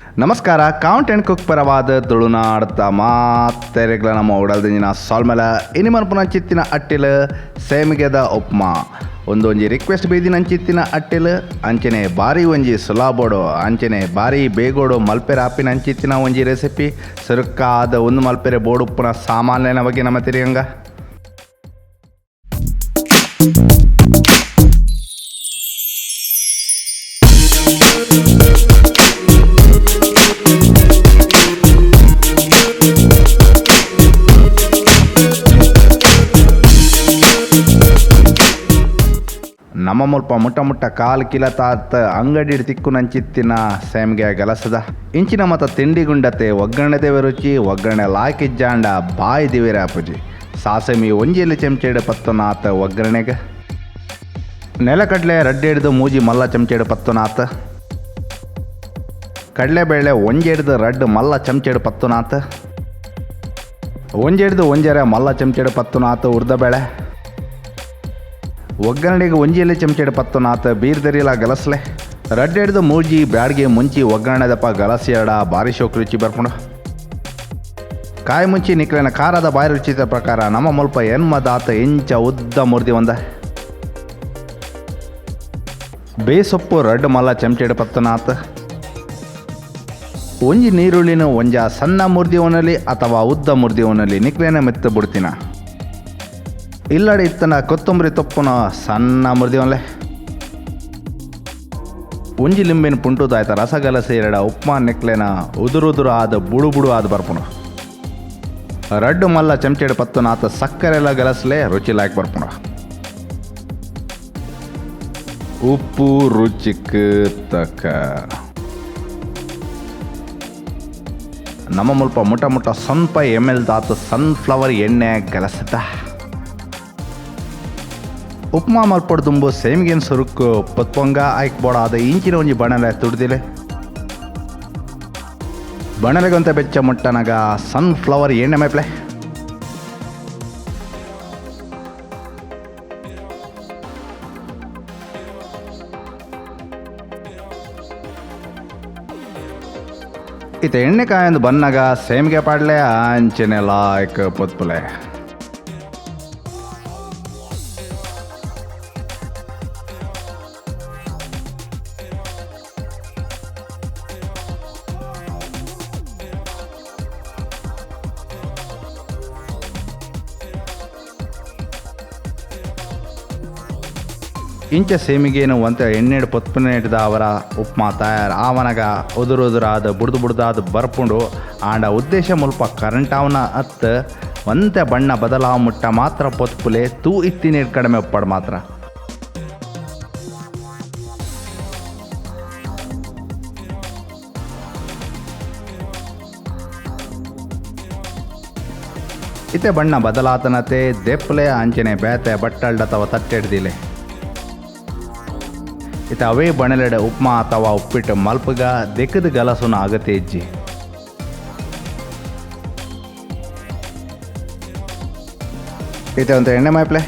ನಮಸ್ಕಾರ, count and cook ಪರವಾದ ತುಳುನಾಡ್ತ ಮಾತೆರೆಗ್ಲ ನಮ್ಮ ಉಡಲ್ದಿಂಜಿನ ಸಾಲ್ಮೆಲ ಇನಿ ಮನ್ಪುನ ಚಿತ್ತಿನ ಅಟ್ಟಿಲ್ ಸೇಮಿಗೆದ ಉಪ್ಮಾ. ಒಂದೊಂಜಿ ರಿಕ್ವೆಸ್ಟ್ ಬೀದಿನ ಅಂಚಿತ್ತಿನ ಅಟ್ಟಿಲ್ ಅಂಚನೆ ಬಾರಿ ಒಂಜಿ ಸುಲಾಬೋಡು ಅಂಚನೆ ಬಾರಿ ಬೇಗೋಡು ಮಲ್ಪೆರೆ ಆಪಿನ ಅಂಚಿತ್ತಿನ ಒಂಜಿ ರೆಸಿಪಿ. ಸುರುಕ್ಕಾದ ಒಂದು ಮಲ್ಪೆರೆ ಬೋಡುಪ್ಪುನ ಸಾಮಾನ್ಯನ ಬಗ್ಗೆ ನಮ್ಮ ತಿರಿಯಂಗ. ನಮ್ಮ ಮುಲ್ಪ ಮುಟ್ಟ ಮುಟ್ಟ ಕಾಲು ಕಿಲ ತಾತ ಅಂಗಡಿ ತಿಕ್ಕು ನಂಚಿತ್ತಿನ ಸೇಮ್ಗೆ ಗಲಸದ ಇಂಚಿನ ಮತ ತಿಂಡಿ ಗುಂಡತೆ ಒಗ್ಗರಣೆ ದೇವ ರುಚಿ ಒಗ್ಗರಣೆ ಲಾಕಿಜ್ಜಾಂಡ ಬಾಯಿ ದಿವೇರ ಅಪುಜಿ. ಸಾಸಮಿ ಒಂಜಿಯಲ್ಲಿ ಚಮಚೆಡು ಪತ್ತೊನಾತ ಒಗ್ಗರಣೆಗೆ, ನೆಲಕಡಲೆ ರಡ್ಡೆಡ್ದು ಮೂಜಿ ಮಲ್ಲ ಚಮಚೆಡು ಪತ್ತೊನಾತ, ಕಡಲೆಬೇಳೆ ಒಂಜೆಡ್ದು ರಡ್ಡು ಮಲ್ಲ ಚಮಚೆಡು ಪತ್ತೊನಾತ, ಒಂಜೆಡ್ದು ಒಂಜರೆ ಮಲ್ಲ ಚಮಚೆಡು ಪತ್ತೊನಾತ ಉರ್ದಬೇಳೆ, ಒಗ್ಗರಣೆಗೆ ಒಂಜಿಯಲ್ಲಿ ಚಮಚೆಡು ಪತ್ತೊನಾತ ಬೀರ್ದರಿಲ ಗಲಸ್ಲೆ, ರಡ್ಡೆಡ್ದು ಮೂಜಿ ಬ್ಯಾಡ್ಗೆ ಮುಂಚಿ ಒಗ್ಗರಣೆದಪ್ಪ ಗಲಸಿ ಎಡ ಬಾರಿ ಶೋಕ್ ರುಚಿ ಬರ್ಪುಂಡು. ಕಾಯಿ ಮುಂಚಿ ನಿಕ್ಲೆನ ಖಾರದ ಬಾಯಿ ರುಚಿತ ಪ್ರಕಾರ ನಮ್ಮ ಮುಲ್ಪ ಎನ್ಮದಾತ ಇಂಚ ಉದ್ದ ಮುರ್ದಿ ಒಂದ ಬೇಸೊಪ್ಪು ರಡ್ಡು ಮಲ್ಲ ಚಮಚೆಡು ಪತ್ತೊನಾತ, ಒಂಜಿ ನೀರುಳ್ಳಿನ ಒಂಜ ಸಣ್ಣ ಮುರ್ದಿ ಒನಲಿ ಅಥವಾ ಉದ್ದ ಮುರ್ದಿ ಒನಲಿ ನಿಕ್ಲೆನ ಮೆತ್ತ ಬಿಡ್ತೀನ. ಇಲ್ಲಡೆ ಇತ್ತನ ಕೊತ್ತಂಬರಿ ತೊಪ್ಪುನ ಸಣ್ಣ ಮುರ್ದಿ ಒನ್ಲೆ, ಒಂಜಿ ಲಿಂಬೆನ ಪುಂಟುದಾಯ್ತ ರಸಗಲಸೆ ಎರಡ ಉಪ್ಮಾ ನೆಕ್ಲೆನ ಉದುರುದುರು ಆದ ಬುಡು ಬುಡು ಆದ ಬರ್ಪುನು. ರಡ್ಡು ಮಲ್ಲ ಚಮಚೆಡು ಪತ್ತುನಾತ ಸಕ್ಕರೆ ಎಲ್ಲ ಗಲಸ್ಲೆ ರುಚಿ ಲಾಯ್ಕ್ ಬರ್ಪುನು. ಉಪ್ಪು ರುಚಿಕ್ ತಕ್ಕ. ನಮ್ಮ ಮುಲ್ಪ ಮುಟ ಮುಟ ಸ್ವಲ್ಪ ಎಮ್ ಎಲ್ ದಾತ ಸನ್ಫ್ಲವರ್ ಎಣ್ಣೆ ಗಲಸದ ಉಪ್ಮಾ ಮಲ್ಪೊಡು ದುಂಬು ಸೇಮಿಗೆನ್ ಸುರುಕು ಪೊತ್ಪೊಂಗ ಆಯ್ಕ್ ಬೋಡ ಆದ ಇಂಚಿನ ಒಂಜಿ ಬಣಲೆ ತುಡ್ದಿಲೆ ಬಣಲೆಗೊಂತ ಬೆಚ್ಚ ಮುಟ್ಟನಗ ಸನ್ಫ್ಲವರ್ ಎಣ್ಣೆ ಮೈಪ್ಲೆ. ಇತ್ತ ಎಣ್ಣೆ ಕಾಯಂದು ಬನ್ನಗ ಸೇಮಿಗೆ ಪಾಡ್ಲೆ ಅಂಚನೆ ಲಾಯ್ಕ್ ಪೊತ್ಪುಲೆ. ಇಂಚ ಸೇಮಿಗೇನು ಒಂತ ಎಣ್ಣೆಡು ಪೊತ್ಪುನೇಟ್ದ ಅವರ ಉಪ್ಮಾ ತಯಾರು ಆವನಗ ಉದುರು ಉದುರಾದ ಬುಡ್ದು ಬುಡ್ದಾದ ಬರ್ಪುಂಡು. ಆಂಡ ಉದ್ದೇಶ ಮುಲ್ಪ ಕರೆಂಟ್ ಅವನ ಅತ್ತ ಒಂತೆ ಬಣ್ಣ ಬದಲಾವ ಮುಟ್ಟ ಮಾತ್ರ ಪೊತ್ಪುಲೆ ತೂ ಇತ್ತಿನೇಟ್ ಕಡಿಮೆ ಉಪ್ಪಾಡು ಮಾತ್ರ. ಇತ್ತೆ ಬಣ್ಣ ಬದಲಾತನತೆ ದೆಪ್ಪಲೆ ಅಂಚನೆ ಬೇತೆ ಬಟ್ಟಲ್ಡ ಅಥವಾ ತಟ್ಟೆಡ್ದಿಲೆ. ಇತ್ತ ಅವೇ ಬಣಲೆಡೆ ಉಪ್ಮಾ ಅಥವಾ ಉಪ್ಪಿಟ್ಟು ಮಲ್ಪಗ ದೆಕ್ಕದ ಗಲಸುನ ಅಗತ್ಯ ಇಜ್ಜಿ. ಇತ್ತೆ ಒಂತ ಎಣ್ಣೆ ಮಾಯ್ಪ್ಲೆ.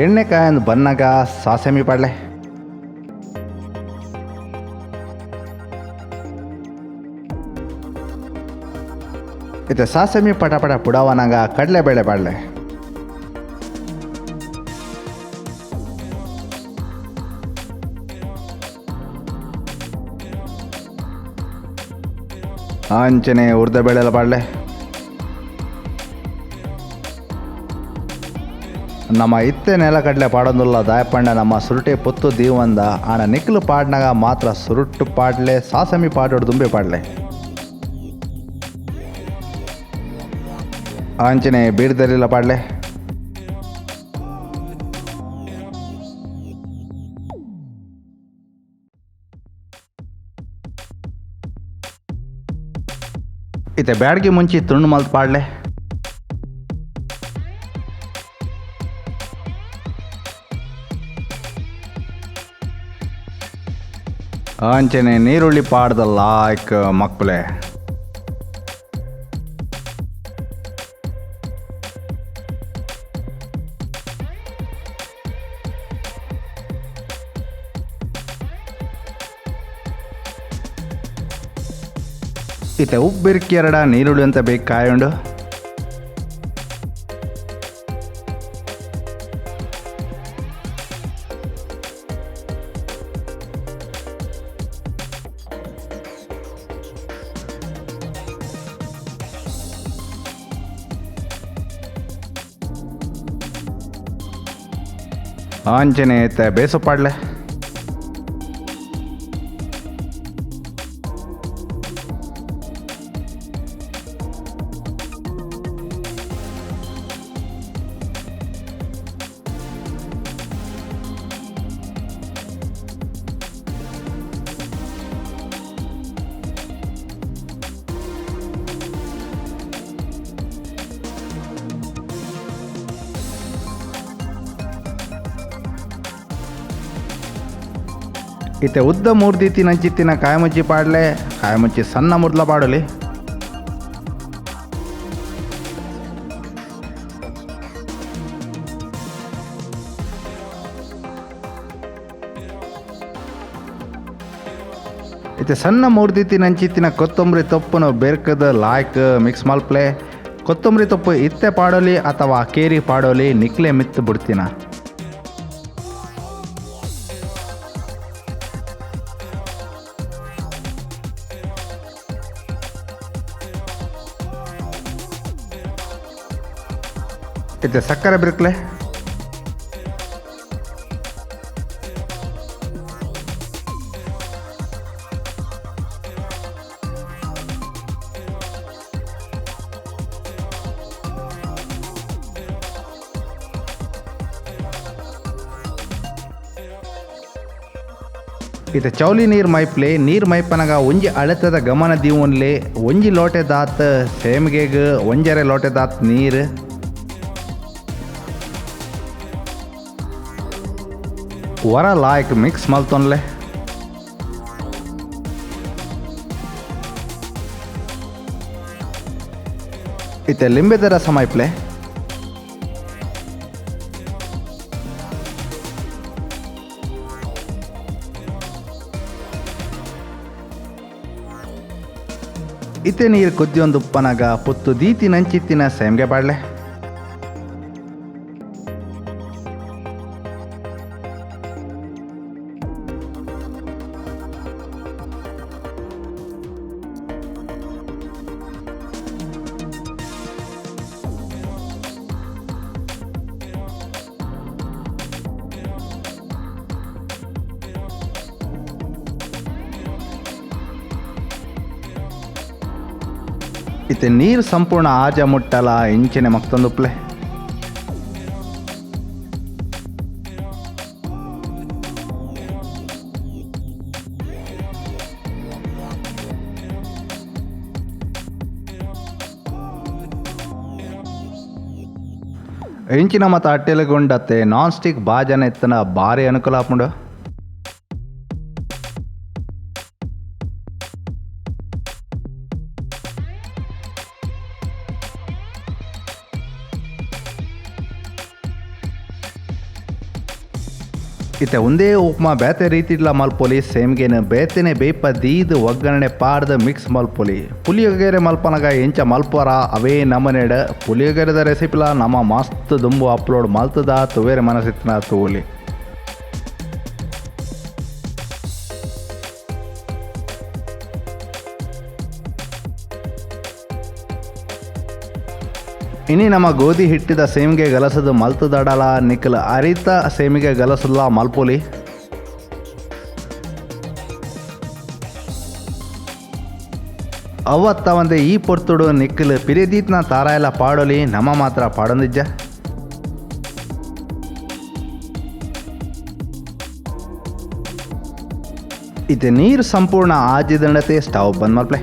ಎಣ್ಣೆ ಕಾಯಂದು ಬನ್ನಗ ಸಾಸಮಿ ಪಾಡ್ಲೆ. ಇತ್ತೆ ಸಾಸಮಿ ಪಟ ಪಟ ಪುಡವನಾಗ ಕಡಲೆಬೇಳೆ ಪಾಡ್ಲೆ. ಅಂಚನೆ ಉರ್ದ ಬೇಳೆಲ್ಲ ಪಾಡ್ಲೆ. ನಮ್ಮ ಇತ್ತೆ ನೆಲಕಡಲೆ ಪಾಡೊಂದುಲ್ಲ ದಾಯಪಂಡ ನಮ್ಮ ಸುರುಟೆ ಪೊತ್ತು ದೀವಂದ ಆಣ ನಿಕ್ಲು ಪಾಡ್ನಾಗ ಮಾತ್ರ ಸುರುಟ್ಟು ಪಾಡ್ಲೆ ಸಾಸಮಿ ಪಾಡೋಡು ದುಂಬೆ ಪಾಡ್ಲೆ. ಅಂಚನೆ ಬೀರ್ದರಿಲ್ಲ ಪಾಡ್ಲೆ. ಇತ್ತೆ ಬ್ಯಾಡ್ಗೆ ಮುಂಚೆ ತುಂಡು ಮಲ್ತ್ ಪಾಡ್ಲೆ. ಅಂಚನೆ ನೀರುಳ್ಳಿ ಪಾಡ್ದ ಲಾಯ್ಕ್ ಮಕ್ಕಳೆ. ಇತ್ತೆ ಉಬ್ಬಿರ್ಕಿ ಎರಡ ನೀರುಳ್ಳಿ ಅಂತ ಬೇಕು ಕಾಯುಂಡು. ಅಂಚನೆ ಇತ್ತೆ ಬೇಸು ಪಾಡ್ಲೆ. ಇತ್ತೆ ಉದ್ದ ಮೂರ್ದಿತ್ತಿನ ನಂಚಿತ್ತಿನ ಕಾಯಮುಚ್ಚಿ ಪಾಡ್ಲೆ, ಕಾಯಮುಚ್ಚಿ ಸಣ್ಣ ಮುರ್ದ್ಲ ಪಾಡಲಿ. ಇತ್ತೆ ಸಣ್ಣ ಮೂರ್ದಿತ್ತಿನ ನಂಚಿತ್ತಿನ ಕೊತ್ತಂಬರಿ ತೊಪ್ಪುನು ಬೆರ್ಕದ ಲಾಯ್ಕ್ ಮಿಕ್ಸ್ ಮಲ್ಪ್ಲೆ. ಕೊತ್ತಂಬರಿ ತೊಪ್ಪು ಇತ್ತೆ ಪಾಡೋಲಿ ಅಥವಾ ಕೇರಿ ಪಾಡೋಲಿ, ನಿಕ್ಲೆ ಮಿತ್ತು ಬಿಡ್ತೀನ. ಇತ್ತೆ ಸಕ್ಕರೆ ಬಿರ್ಕ್ಲೆ. ಇತ್ತೆ ಚೌಲಿ ನೀರು ಮೈಪ್ಲೆ. ನೀರು ಮೈಪನಗ ಒಂಜಿ ಅಳೆತದ ಗಮನ ದೀವನ್ಲೆ. ಒಂಜಿ ಲೋಟೆ ದಾತ್ ಸೇಮಿಗೆಗ್ ಒಂಜರೆ ಲೋಟೆ ದಾತ್ ನೀರು. ವರ ಲಾಯ್ಕ್ ಮಿಕ್ಸ್ ಮಲ್ತೊನ್ಲೆ. ಇತ್ತೆ ಲಿಂಬೆದ ರಸ ಮೈಪ್ಲೆ. ಇತ್ತೆ ನೀರು ಕೊದ್ದಿಯೊಂದು ಉಪ್ಪನಗ ಪೊತ್ತು ದೀತಿ ನಂಚಿತ್ತಿನ ಸೇಮ್ಗೆ ಪಾಡ್ಲೆ. ಇತ್ತೆ ನೀರು ಸಂಪೂರ್ಣ ಆಜ ಮುಟ್ಟಲ ಇಂಚಿನ ಮಕ್ತೊಂದುಪ್ಲೆ. ಇಂಚಿನ ಮತ ಅಟ್ಟೆಲುಗೊಂಡತ್ತೆ ನಾನ್ ಸ್ಟಿಕ್ ಬಾಜನ ಎತ್ತನ ಭಾರಿ ಅನುಕೂಲ ಆಪುಂಡು. ಇತ್ತೆ ಒಂದೇ ಉಪ್ಮಾ ಬೇತೆ ರೀತಿಡ್ಲ ಮಲ್ಪೊಲಿ. ಸೇಮ್ಗೆನ ಬೇತೆನೆ ಬೇಪ ದೀದ್ ಒಗ್ಗರಣೆ ಪಾಡ್ದ ಮಿಕ್ಸ್ ಮಲ್ಪೊಲಿ. ಪುಲಿಯೋಗರೆ ಮಲ್ಪನಗ ಎಂಚ ಮಲ್ಪೊರ ಅವೇ ನಮನೆಡ ಪುಲಿಯೋಗರೆದ ರೆಸಿಪಿಲ ನಮ ಮಸ್ತ್ ದುಂಬು ಅಪ್ಲೋಡ್ ಮಲ್ತದ, ತುವೇರೆ ಮನಸ್ಸಿತ್ತಿನ ತೂಲಿ. ಇನಿ ನಮ್ಮ ಗೋಧಿ ಹಿಟ್ಟಿದ ಸೇಮಿಗೆ ಗಲಸದ ಮಲ್ತದಡಲ ನಿಖಲ್ ಅರಿತ ಸೇಮಿಗೆ ಗಲಸಲ್ಲ ಮಲ್ಪೊಲಿ. ಅವತ್ತ ಒಂದೇ ಈ ಪೊರ್ತುಡು ನಿಖಲ್ ಪಿರಿದೀತ್ನ ತಾರಾಯಲ ಪಾಡೊಲಿ, ನಮ್ಮ ಮಾತ್ರ ಪಾಡೊಂದಿಜ್ಜ. ಇತ್ತೆ ನೀರು ಸಂಪೂರ್ಣ ಆಜಿದಂಡತೆ ಸ್ಟವ್ ಬಂದ್ ಮಲ್ಪ್ಲೆ.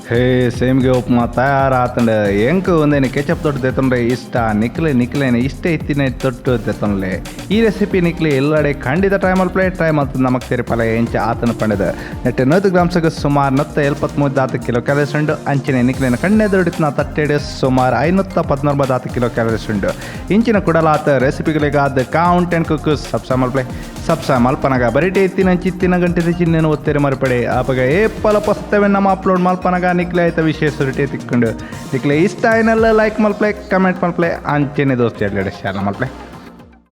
ಹೇ, ಸೇಮ್ಗೆ ಉಪ್ಮಾ ತಯಾರಾತಂಡ. ಎಂಕ್ ಒಂದೇನು ಕೆಚಪ್ ತೊಟ್ಟು ದೆತ್ತೊಂಡ್ರೆ ಇಷ್ಟ. ನಿಕ್ಲೆ ನಿಕ್ಲೇನೆ ಇಷ್ಟ ಇತ್ತಿನ ತೊಟ್ಟು ದೆತ್ತೊಂಡ್ಲೆ. ಈ ರೆಸಿಪಿ ನಿಕ್ಲೆ ಎಲ್ಲಡೆ ಖಂಡಿತ ಟ್ರೈ ಮಲ್ಪಲೆ. ಟ್ರೈ ಮಲ್ತು ನಮಕ್ ತೆರಿಪಲೆ ಎಂಚ ಆತನ ಪಂಡದ. ನೆಟ್ 100 ಗ್ರಾಮ್ಸ್ಗೆ ಸುಮಾರು 173 ದಾತ ಕಿಲೋ ಕ್ಯಾಲರೀಸ್ ಉಂಡು. ಅಂಚನೆ ನಿಕ್ಲೇನ ಕಣ್ಣೆದುರುಡಿತ್ನ ತಟ್ಟೆಡ್ ಸುಮಾರು 519 ದಾತ ಕಿಲೋ ಕ್ಯಾಲರೀಸ್ ಉಂಡು. ಇಂಚಿನ ಕುಡಲಾತ ರೆಸಿಪಿಗಳಿಗಾದ ಕೌಂಟ್ ಆ್ಯಂಡ್ ಕುಕ್ ಸಬ್ಸ್ಕ್ರೈಬ್ ಮಲ್ಪಲೆ. ಸಬ್ಸ್ಕ್ರೈಬ್ ಮಲ್ಪನಗ ಬರಿಟೆ ಇತ್ತಿನ ಚಿತ್ತಿನ ಗಂಟೆದ ಚಿಹ್ನೆನು ಒತ್ತೇರೆ ಮರಪಡೆ. ಆಪಗ ಏಪಲ ಪೊಸ್ತವೆ ನಮ್ಮ ಅಪ್ಲೋಡ್ ಮಲ್ಪನಗ ನಿಕ್ಲೆ ಆಯ್ತ ವಿಶೇಷ ರುಟಿ ತಿಕ್ಕೊಂಡು. ನಿಕ್ಲೆ ಇಷ್ಟ ಆಯ್ನಲ್ಲ ಲೈಕ್ ಮಲ್ಪಲೆ, ಕಮೆಂಟ್ ಮಲ್ಪಲೆ, ಅಂಚೆನೆ ದೋಸ್ತಿ ಶೇರ್ ಮಲ್ಪಲೆ.